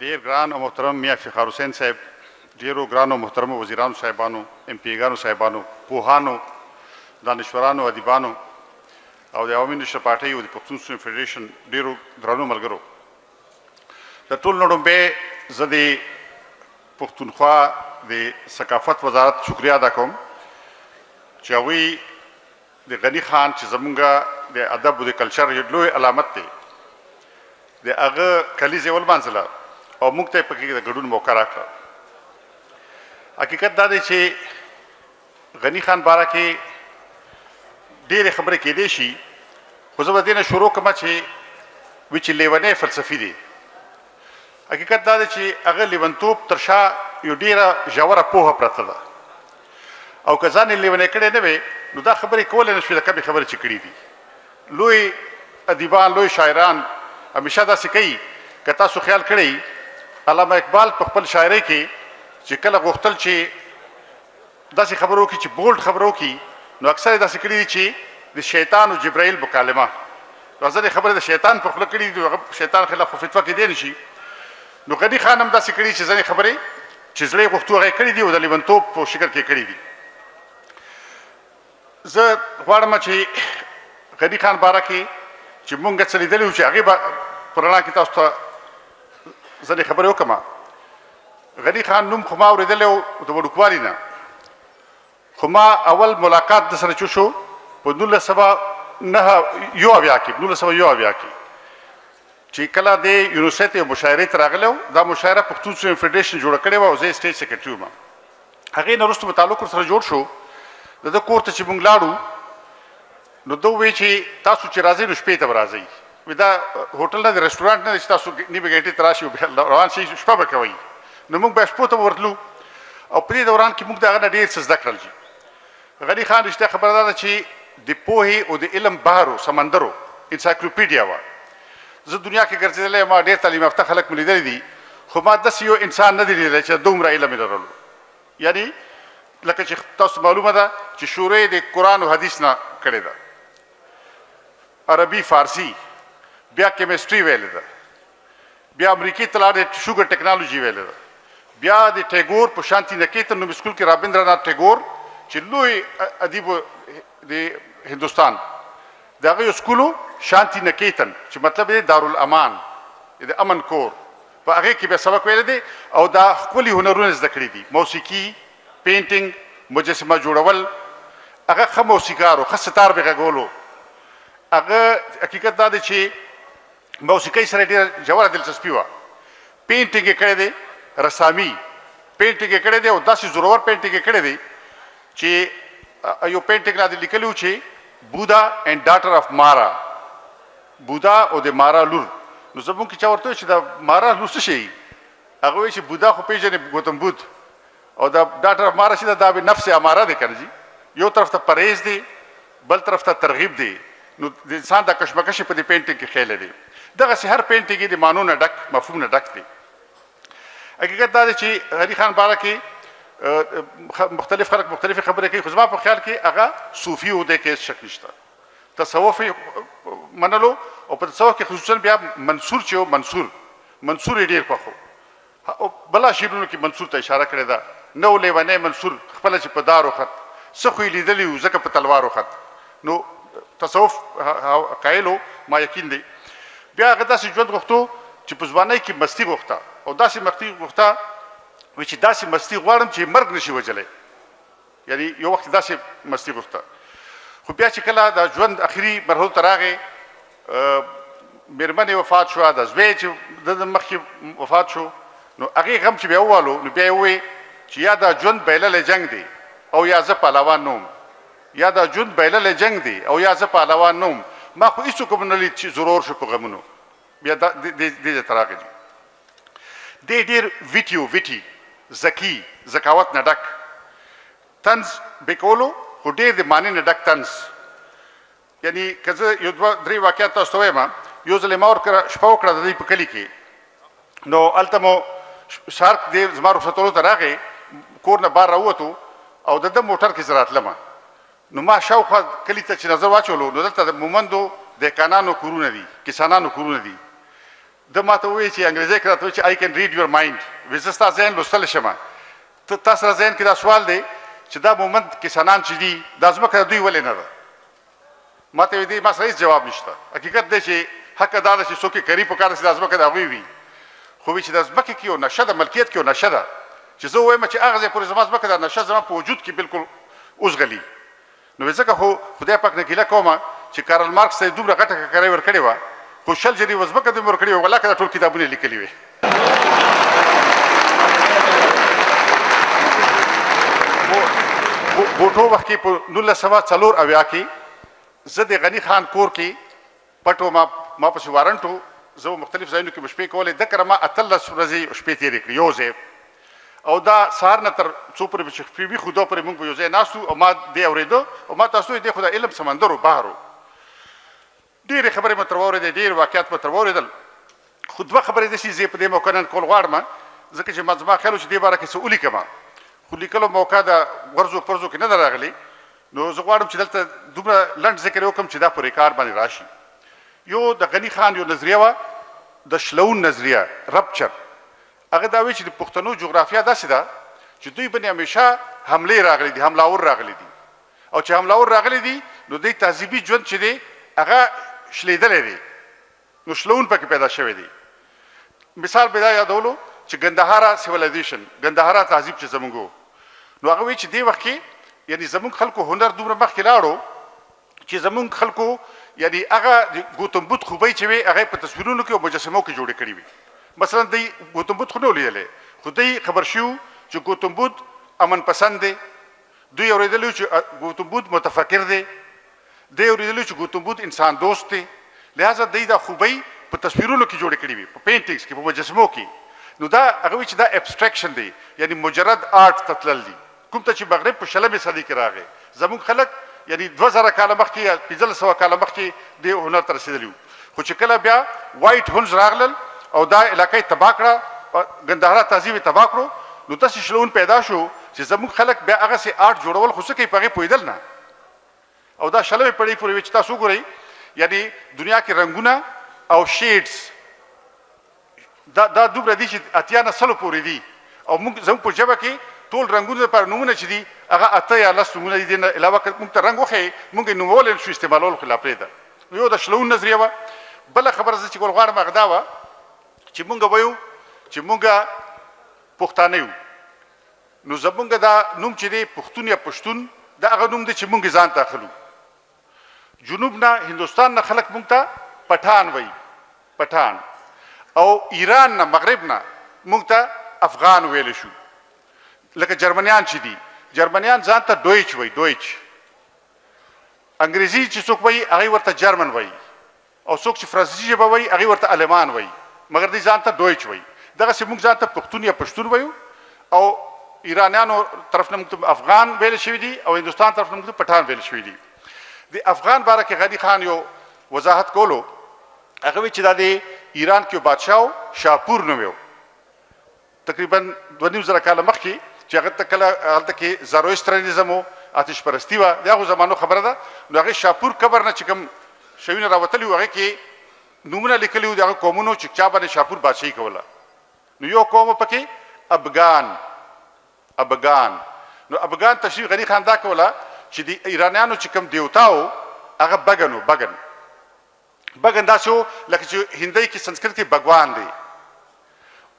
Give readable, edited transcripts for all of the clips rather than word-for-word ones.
ډیر ګران او محترم میاں افتخار حسین صاحب، ډیرو ګرانو محترمو وزیرانو صاحبانو، ایم پي ګانو صاحبانو، پوهانو، دانشورانو، ادیبانو او د عوامي نشر پارټۍ او د پښتون سټوډنټ فدریشن ډیرو درنو ملګرو، د ټول نه ړومبی زه د پښتونخوا د ثقافت وزارت شکریا ادا کوم چې هغوی د غني خان، چې زمونږ د ادب او د کلچر یو لوی علامت دی، د هغه کلیزې ولمانځله او موږ ته یې پکې د ګډون موقع راکړه. حقیقت دا دی چې غني خان باره کې ډېرې خبرې کېدای شي، خو زه به دې نه شروع کوم چې وی چې لیونی فلسفي دی. حقیقت دا دی چې هغه لیونتوب تر شا یو ډېره ژوره پوهه پرته ده او که ځان یې لیونی کړی نه وی نو دا خبرې کولی نه شوې د کومې خبرې چې کړې دي. لوی ادیبان، لوی شاعران همیشه داسې کوي. که تاسو خیال کړئ، علامه اقبال په خپل شاعرۍ کې چې کله غوښتل چې داسې خبرو کې چې بولډ خبرو کې، نو اکثر یې داسې کړي دي چې د شیطان او جبرائیل مکالمه. نو ځینې خبرې د شیطان په خوله کړي دي، هغه شیطان خلاف خو فتوا کېدی نه شي. نو غني خان هم داسې کړي چې ځینې خبرې چې زړه یې غوښتو هغه یې کړي دي او د لیونتوب په شکل کې کړي دي. زه غواړم چې غني خان باره کې چې مونږ څه لیدلي وو چې هغې به په رڼا کې تاسو ته ځینې خبرې وکړم. غني خان نوم خو ما اورېدلی و د وړوکوالي نه، خو ما اول ملاقات د سره چې شو په 1979 کې، 1971 کې چې کله د یونیورسټۍ ته یو مشاعرې ته راغلی و. دا مشاعره پښتون سټوډنټ فدریشن جوړه کړې وه او زه یې سټیج سیکرټري وم. هغې نه وروسته مو تعلق ورسره جوړ شو. د ده کور ته چې مونږ لاړو نو ده وویل چې تاسو چې راځئ نو شپې ته به راځئ. وی دا هوټل نه دی، رستورانت نه دی چې تاسو نیمې ګنټې ته راشئ او بیا روان شئ، شپه به کوئ. نو موږ بیا شپو ته به ورتلو او په دې دوران کې موږ د هغه نه ډېر څه زده کړل. جي غني خان رښتیا خبره دا ده چې د پوهې او د علم بحر و سمندر و، انسایکلوپیډیا وه. زه دنیا کې ګرځېدلی یم، ډېر تعلیم یافته خلک مې لیدلي دي، خو ما داسې یو انسان نه دی لیدلی چې دومره علم یې لرلو. یعنی لکه چې تاسو معلومه ده چې شروع یې د قرآن او حدیث نه کړې ده، عربي، فارسی، بیا کیمستري ویلې ده، بیا امریکې ته لاړ د شوګر ټکنالوژي ویلې ده، بیا د ټیګور په شانتي نکیتن نوم سکول کې، رابندرنات ټیګور چې لوی ادیب د هندوستان، د هغه یو سکول شانتي نکیتن چې مطلب یې دارالامان، د امن کور، په هغې کې بیا سبق ویلی دی او دا ښکلي هنرونه زده کړي دي، موسیقي، پینټینګ، مجسمه جوړول. هغه ښه موسیقار و، ښه ستار به غږولو. هغه حقیقت دا دی چې موسیقۍ سره ډېره ژوره دلچسپي وه. پینټینګ یې کړی دی، رسامي، پینټینګ یې کړی دی او داسې زورور پینټینګ یې کړی دی چې یو پینټینګ لا لیکلی و چې بودا اینډ ډاټر اف مارا، بودا او د مارا لور. نو زمونږ کې چا ورته چې د مارا لور څه شي؟ هغه وایي چې بودا خو پېژنې، ګوتم بود، او دا ډاکټر اماره چې دا به نفس اماره دی کنه جی. یو طرف ته پرهیز دی، بل طرف ته ترغیب دی. نو د انسان د کشمکش په دې پینټینګ کې خیال دی. دغه سي هر پینټینګ د مانو نه ډک، مفهوم نه ډک دی. حقیقت دا دی چې غني خان باره کې مختلف خلک مختلفې خبرې کوي، خو زما په خیال کې هغه صوفي و دی، کې شک نشته. تصوف منلو او په تصوف کې خصوصا بیا منصور چې منصور، منصور یې ډېر خوښ او بلا شعرونو کې منصور ته اشاره کړې ده. نه و لیونی منصور خپله چې په دار وخت، څه خو یې لیدلی وو ځکه په تلوار وخت. نو تصوف قایل و، ما یقین دی. بیا هغه داسې ژوند غوښتو چې په ځوانۍ کې مستي غوښته او داسې مستي غوښته وی چې داسې مستي غواړم چې مرګ نشي وژلی. یعنی یو وخت داسې مستي غوښته، خو بیا چې کله د ژوند اخري مرحلو ته راغی، مېرمن یې وفات شوه، د زوی چې د ده مخکې وفات شو، نو هغې غم چې بیا ووالو نو بیا یې وویل چې یا دا ژوند بایللی جنګ دی او یا زه پهلوان نه وم، یا دا ژوند بایللی جنګ دی او یا زه پهلوان نه وم، ما خو هېڅوک هم نه لید چې زورور شو په غمونو. بیا دا دې ځای ته راغی. دی ډېر ویټي و، ویټي، ذکي، ذکاوت نه ډک. طنز به کولو خو ډېر د معنی نه ډک طنز. یعنی که زه یو دوه درې واقعات تاسو ته وایم، یو ځل ما ورکره شپه وکړه د دوی په کلي کې. نو هلته مو سهار دی زما رخصتولو ته راغی، کور نه بار راووتو او د ده موټر کې زه راتلم. نو ما شاوخوا کلي ته چې نظر واچولو نو دلته د مومندو دهقانانو کورونه دي، کسانانو کورونه دي. ده ماته وویل چې انګریزي کې راته وویل چې آی کین ریډ یور مایند، وی زه ستا ذهن لوستلی شم. ته تا سره ذهن کې دا سوال دی چې دا مومند کسانان چې دي دا ځمکه د دوی ولې نه ده؟ ماته وی دی ما سره هیڅ جواب نشته. حقیقت دی چې حق دا ده چې څوک یې کري پکار ده چې دا ځمکه د هغوی وي، خو وی چې د ځمکې کې یو نشه ده، ملکیت کې یو نشه ده چې زه ووایم چې هغه ځای پورې زما ځمکه ده، نشه زما په وجود کې بالکل وځغلي. نو ځکه خو خدای پاک نه ګیله کوم چې کارل مارکس ته یې دومره غټه ککرۍ ورکړې وه، خو 20 جریبه ځمکه دې ورکړې وه، ولاکه دا ټول کتابونه یې لیکلي وي. بوټو وخت کې په 1974 کې زه د غني خان کور کې پټ وم، ما پسې وارنټ و، زه به مختلف ځایونو کې به شپې کولې، ده کره ما 18 ورځې شپې تېرې کړې یو ځای، او دا سهار نه تر څو پورې به چې شپې ویښ وو دا پورې موږ به یو ځای ناست وو او ما دې اورېده او ما تاسو دې خو د علم سمندر و بحر و. ډېرې خبرې مې تر واورېدې، ډېر واقعیات مې تر واورېدل، خو دوه خبرې داسې زه په دې موقع نن کول غواړم، ځکه چې ما زما خیال و چې دې باره کې څه ولیکم، خو لیکلو موقع د ورځو پرځو کې نه ده راغلې، نو زه غواړم چې دلته دومره لنډ ذکر یې وکړم چې دا په ریکارډ باندې راشي. یو د غني خان یو نظریه وه، د شلون نظریه، رپچر. هغه دا وایي چې د پښتنو جغرافیا داسې ده چې دوی باندې همیشه حملې راغلي دي، حملاور راغلي دي، او چې حملاور راغلي دي نو دوی تهذیبي ژوند چې دی هغه شلیدلی دی، نو شلون پکې پیدا شوی دی. مثال به دا یادولو چې ګندهارا سیویلایزیشن، ګندهارا تهذیب چې زمونږ و، نو هغه وایي چې دې وخت کې یعنی زمونږ خلکو هنر دومره مخکې لاړو چې زمونږ خلکو یعنی هغه د ګوتم بت خوبۍ چې وې هغه په تصویرونو کې او مجسمو کې جوړې کړې وې. مثلا دی ګوتم بت خو نه لیدلی، خو دی خبر شو چې ګوتم بت امن پسند دی، دوی اورېدلی چې ګوتم بت متفکر دی، دی اورېدلی چې ګوتم بت انسان دوست دی، لہذا دی دا خوبۍ په تصویرونو کې جوړې کړې وې، په پینټینګز کې، په مجسمو کې. نو دا هغه وی چې دا ابسټریکشن دی، یعنی مجرد آرټ ته تلل دي، کوم ته چې مغرب په 20مې صدۍ کې راغی. زموږ خلک یعنی 2000 کاله مخکې یا 1500 کاله مخکې دې هنر ته رسېدلي وو، خو چې کله بیا وایټ هونز راغلل او دا علاقه یې تباه کړه، ګندهارا تهذیب یې تباه کړو، نو داسې شلون پیدا شو چې زموږ خلک بیا هغسې آرټ جوړول خو څه کوي په هغې پوهېدل نه. او دا 20مې پېړۍ پورې وي چې تاسو وګورئ، یعنی دنیا کې رنګونه او شیډز دا دومره دي چې 80 نه 100 پورې دي، او موږ زموږ په ژبه کې ټول رنګونو لپاره نومونه چې دي هغه 8 یا 10 نومونه دي، دې نه علاوه که موږ ته رنګ وښیي موږ یې نومولی نه شو، استعمالول خو لا پرېږده. نو یو د شلون نظریه وه. بله خبره زه چې کول غواړم هغه دا وه چې موږ وایو چې موږ پښتانه یو، نو زموږ دا نوم چې دی پښتون یا پښتون، دا هغه نوم دی چې موږ یې ځان ته اخلو. جنوب نه هندوستان نه خلک موږ ته پټان وایي، پټان، او ایران نه مغرب نه موږ ته افغان ویل شو. لکه جرمنیان چې دي، جرمنیان ځان ته دویچ وایي، دویچ. انګریزي چې څوک وایي هغه ورته جرمن وایي، او څوک چې فرانسوي ژبه وایي هغه ورته المان وایي، مګر دوی ځان ته دویچ وایي. دغسې موږ ځان ته پښتون یا پښتون وایو، او ایرانیانو طرف نه موږ ته افغان ویل شوي دي، او هندوستان طرف نه موږ ته پټان ویل شوي دي. د افغان باره کې غني خان یو وضاحت کولو، هغه وی چې دا د ایران کې یو بادشاه و، شاپور نوم یې و، تقریبا 2500 کاله مخکې چې هغه ته کله هلته کې زاروسترنیزم و، آتش پرستی وه، د هغو زمانو خبره ده. نو هغې شاپور قبر نه چې کوم شیونه راوتلي وو هغې کې نومونه لیکلي وو د هغه قومونو چې چا باندې شاپور بادشاهي کوله. نو یو قوم پکې ابګان، ابګان. نو ابګان تشریح غني خان دا کوله چې د ایرانیانو چې کوم دیوتا و هغه بګن و، بګن. بګن داسې و لکه چې هندۍ کې سنسکرت کې بګوان دی.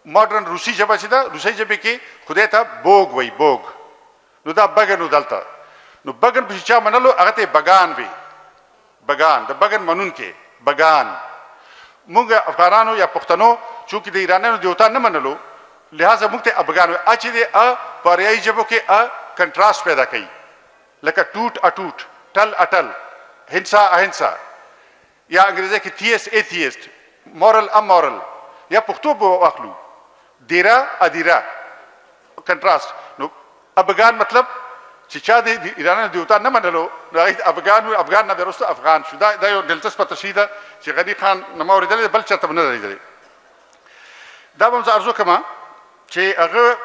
ماډرن روسي ژبه چې ده، روسي ژبې کې خدای ته بوګ وایي، بوګ. نو دا بګن و دلته. نو بګن په چا منلو هغه ته بګان وي، بګان، د بګن منونکي بګان. موږ افغانانو یا پښتنو چونکې د ایرانیانو دیوتا نه منلو، لہذا موږ ته ابګان وي. ا چې دی ا په اریایي ژبو کې ا کنټراست پیدا کوي، لکه ټوټ اټوټ، ټل اټل، هنسا اهنسا، یا انګریزي کې تیست ایتیست، مورل امورل، یا پښتو به واخلو دیره ادیره، کنټراست. نو ابګان مطلب چې چا د ایرانیانو دیوتا نه منلو نو هغه افغان و، افغان نه وروسته افغان شو. دا یو دلچسپه تشریح ده چې غني خان نه ما اورېدلې، بل چېرته به نه ده لیدلې. دا به هم زه عرض وکړم چې هغه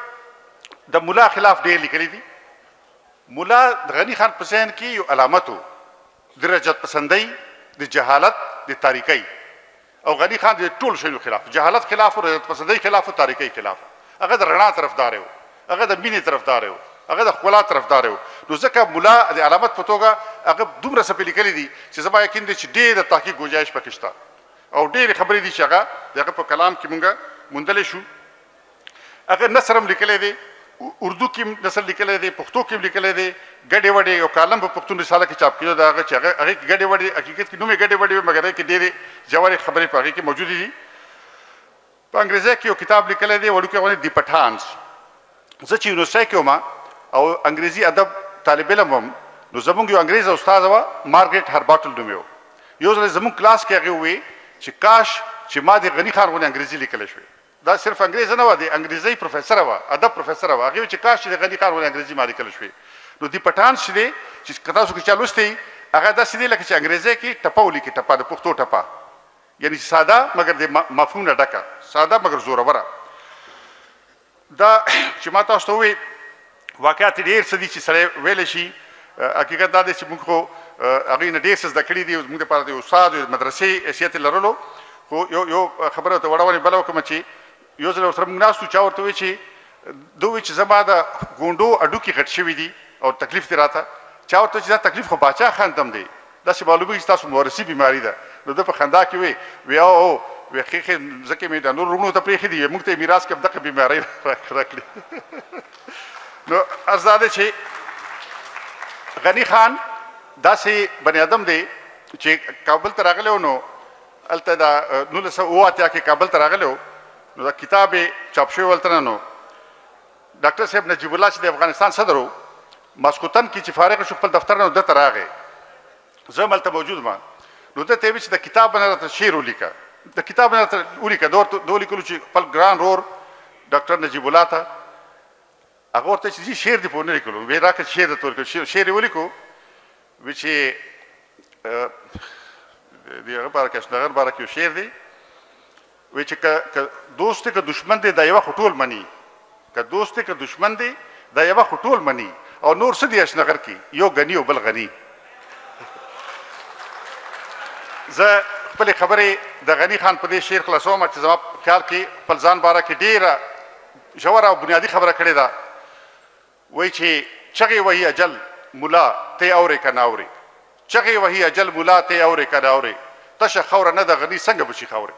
د ملا خلاف ډېر لیکلي دي. ملا د غني خان په ذهن کې یو علامت و د رجعت پسندۍ، د جهالت، د تاریکۍ، او غني خان د ټولو شیانو خلاف، جهالت خلاف و، رجعت پسندۍ خلاف و، تاریکۍ خلاف و. هغه د رڼا طرفدار و، هغه د مینې طرفدار و، هغه د ښکلا طرفدار و. نو ځکه ملا د علامت په توګه هغه دومره څه پرې لیکلي دي چې زما یقین دی چې ډېر د تحقیق ګنجایش پکې شته او ډېرې خبرې دي چې هغه د هغه په کلام کې مونږ موندلی شو. هغه نثر هم لیکلی دی، اردو کې هم نثر لیکلی دی، پښتو کې هم لیکلی دی. ګډې وډې یو کالم په پښتون رساله کې چاپ کېده، د هغه چې هغه هغې کې ګډې وډې، حقیقت کې نوم یې ګډې وډې وي، مګر هغې کې ډېرې ژورې خبرې په هغې کې موجودې دي. په انګریزۍ کې یو کتاب لیکلی دی وړوکی غوندې، دی پټانز. زه چې یونیورسټۍ کې وم او انګریزي ادب طالب علم وم، نو زمونږ یو انګریز استاد وه، مارګریټ هرباټل نوم یې و. یو ځل زمونږ کلاس کې هغې وویل چې کاش چې ما د غني خان غوندې انګریزي لیکلی شوې. دا صرف انګریزه نه وه، د انګریزۍ پروفیسره وه، ادب پروفیسره وه. هغې ویل چې کاش چې د غني خان غوندې انګریزي ما لیکل شوې. نو دی پټان چې دی، چې که تاسو کې چا لوستی، هغه داسې دی لکه چې انګریزۍ کې ټپه ولیکي، ټپه، د پښتو ټپه، یعنی چې ساده مګر د مفهوم نه ډکه، ساده مګر زوروره. دا چې ما تاسو ته وویل، واقعیت ډېر څه دي چې سړی ویلی شي. حقیقت دا دی چې موږ خو هغوی نه ډېر څه زده کړي دي، زموږ دپاره د استاد او مدرسې حیثیت یې لرلو. خو یو یو خبره ورته وړه بله وکړم چې یو ځل ورسره موږ ناست وو، چا ورته وویل چې ده وویل چې زما د ګونډو هډوکي غټ شوي دي او تکلیف دی راته. چا ورته چې دا تکلیف خو باچا خان ته هم دی، داسې معلومیږي چې تاسو مورثي بیماري ده. نو ده په خندا کې وی وی او او وی ښې ښې ځکه مې دا نور وروڼو ته پرېښي دي، موږ ته یې میراث کې همدغه بیمارۍ راکړي. نو عرض دا دی چې غني خان داسې بني آدم دی چې کابل ته راغلی و، نو هلته د 1987 کې کابل ته راغلی و، نو دا کتاب یې چاپ شوی هلته. نو ډاکټر صاحب نجیب الله چې د افغانستان صدر و، ماسخوتن کې چې فارغ شو خپل دفتر نه، ده ته راغی، زه هم هلته موجود ما. نو ده ته یې چې د کتاب نه راته شعر ولیکه، د کتاب نه راته ولیکه. ده ورته ده ولیکلو چې خپل ګران رور ډاکټر نجیب الله ته. هغه ورته چې شعر دې په ونه لیکلو، وی راکړه شعر درته ولیکم. شعر یې ولیکو، وی چې د هغه باره کې، اشنغر باره کې یو شعر دی، وی چې که دوست دی که دشمن دی دا یوه خو ټول مني، که دوست دی که دشمن دی دا یوه خو ټول مني، او نور څه دي اشنغر کې، یو غني او بل غني. زه خپلې خبرې د غني خان په دې شعر خلاصوم چې زما خیال کې خپل ځان باره کې ډېره ژوره او بنیادي خبره کړې ده. وایي چې چغې وهي اجل ملا ته اورې که نه اورې، چغې وهي اجل ملا ته اورې که نه اورې، تشه خوره نه ده غني څنګه به شي خاورې.